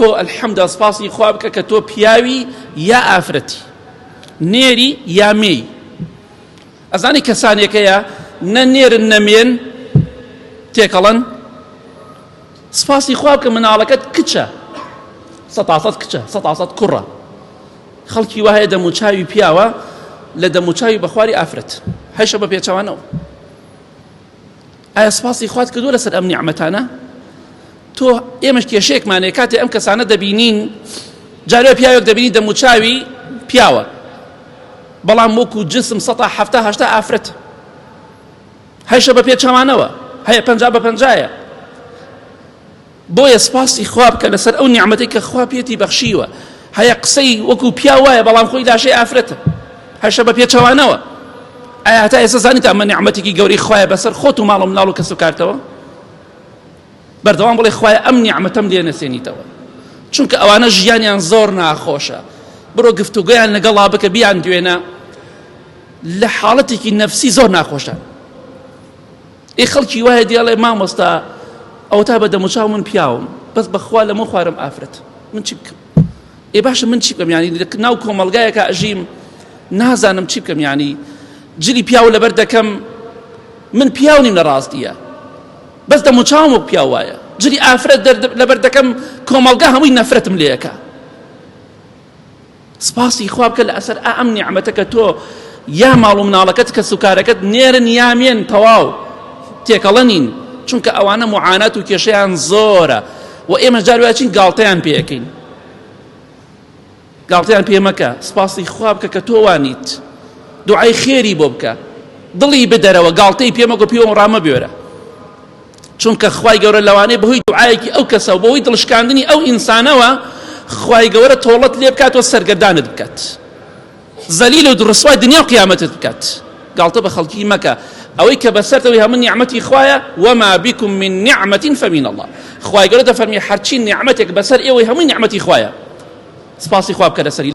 تۆ الحمدا سپاسی خوا بکە کە تۆ پیاوی یا ئافرەتی نێری یا مێی ئەزانی کەسانێکەیە نە نێرن نەمێن تێکەڵن سپاسی خوا بکە مناڵەکەت کچە سەتاسەد کچە سەتاسەد کوڕە خەڵکی وایە دەموچاوی پیاوە لە دەموچاوی بەخواری ئافرەت هەیشە بە پێچەوانەوە ئایا سپاسی خوات کردووە لەسەر ئەم نیعمەتانە تۆ ئێمەش کێشەیەکمانەیە کاتێ ئەم کەسانە دەبینین جارێ پیاوێک دەبینی دەموچاوی پیاوە بەڵام وەکو جسم سەتا حەفتا هەشتا ئافرەت هەیشە بە پێچەوانەوە هەیە پەنجا بە پەنجایە بۆیە سپاسی خوا بکە لەسەر ئەو نیعمەتەی کە خوا پێتی بەخشیوە هەیە قسەی وەکو پیاو وایە بەڵام خۆی لاشەی ئافرەتە هەشە بە پێچەوانەوە ئایا هەتا ئێستا زانیت ئەمە نیعمەتێکی گەورەی خوایە بەسەر خۆت و ماڵ و مناڵ و کەس و کارتەوە بەردەوام بڵێ خوایە ئەم نیعمەتەم لێ نەسێنیتەوە چونکە ئەوانە ژیانیان زۆر ناخۆشە بڕۆ گفتوگۆیان لەگەڵا بکە بیان دوێنە لە حاڵەتێکی نەفسی زۆر ناخۆشە ئێ خەڵکی وایە دێڵێ مامۆستا ئەوەتا بە دەموچاو من پیاوم بەس بەخوا لەمە خوارم ئافرەت من چی بکەم ئێ باشە من چی بکەم ینی ناو کۆمەڵگایەکە ئەژیم نازانم چی بکەم ینی جلی پیاو لەبەر دەکەم من پیاو نیم لە ڕاستیە بەس دەموچاوم وەک پیاو وایە جلی ئافرەت لەبەر دەکەم کۆمەڵگا هەمووی نەفرەتم لێیەکە سپاسی خوا بکە لە ئەسەر ئا ئەم نیعمەتە کە تۆ یا ماڵ و مناڵەکەت کەس و کارەکەت نێرن یا مێن تەواو تێکەڵە نین چونکە ئەوانە معانات و کێشەیان زۆرە و ئێمە جار وایە چین گاڵتەیان پێ ئەکەین گاڵتەیان پێ مەکە سپاسی خوا بکە کە تۆ وانیت دوعای خێری بۆ بکە دڵی بدەرەوە گاڵتەی پێ مەکە پێوە ڕامەبوێرە چونکە خوای گەورە لەوانەیە بەهۆی دوعایەکی ئەو کەسەوە بەهۆی دڵشکاندنی ئەو ئینسانەوە خوای گەورە تۆڵەت لێ بکات و سەرگەردانت بکات زەلیل و ڕسوای دنیا و قیامەتت بکات گاڵتە بە خەڵکی مەکە ئەوەی کە بەسەرتەوەی هەموو نیعمەتی خوایە وما بكم من نعمة فمن الله خوای گەورە دەفەرمی هەرچی نیعمەتێک بەسەر ئێوەی هەمووی نیعمەتی خوایە سپاسی خوا بکە لەسەری.